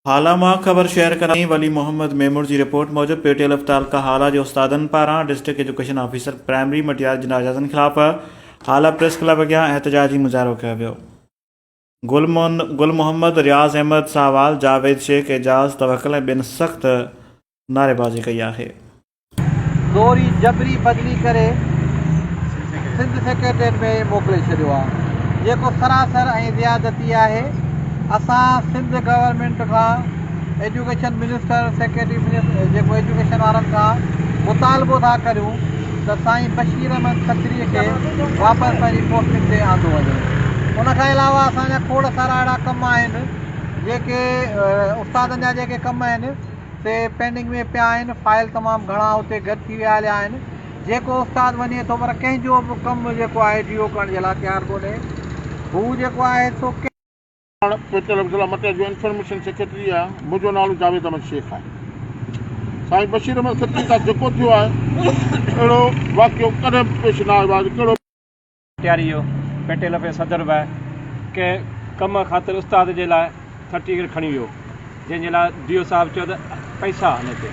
هالا مان خبر شيئر ڪندي ولي محمد ميمڻ جي رپورٽ موجب پي ٽي الف تعلقه هالا جي استادن پاران district education officer primary Matiari جي ناجائزن خلاف هالا پريس ڪلب اڳيان احتجاجي مظاهرو ڪيو ويو. گل محمد، رياض احمد ساهوال، جاويد شيخ، اعجاز توڪل ۽ ٻين سخت نعريبازي ڪئي آهي. زوري جبري بدلي ڪري سنڌ سيڪريٽريٽ ۾ موڪلي ڇڏيو آهي جيڪو سراسر ۽ زيادتي آهي اسان سنڌ گورنمينٽ کان ايجوڪيشن منسٽر سيڪريٽري جيڪو ايجوڪيشن وارن کان مطالبو ٿا ڪريون ته سائين بشير احمد کتري کي واپس پنهنجي پوسٽنگ تي آندو وڃي ان کان علاوه اسان جا کوڙ سارا اهڙا ڪم آهن جيڪي استادن جا جيڪي ڪم آهن سي پينڊنگ ۾ پيا آهن، فائل تمام گهڻا اتي گڏ ٿي ويا هليا آهن، جيڪو استاد وڃي ٿو پر ڪنهن جو به ڪم جيڪو آهي ڊي او ڪرڻ جي لاء تيار ڪونهي، هو جيڪو آهي سو ڪنهن. پاڻ پيٽل عبدالله مٽيء جو انفرميشن سيڪريٽري آهيان، منهنجو نالو جاويد احمد شيخ آهي. سائين بشير احمد کتري سان جيڪو ٿيو آهي اهڙو واقعو ڪڏهن به پيش نه آيو آهي ڪهڙو. مٽياري جو پيٽل اف صدر به ڪنهن ڪم خاطر استاد جي لاء سرٽيفڪيٽ کڻي ويو جنهن جي لاء ڊي او صاحب چيو ته پئسا هن تي.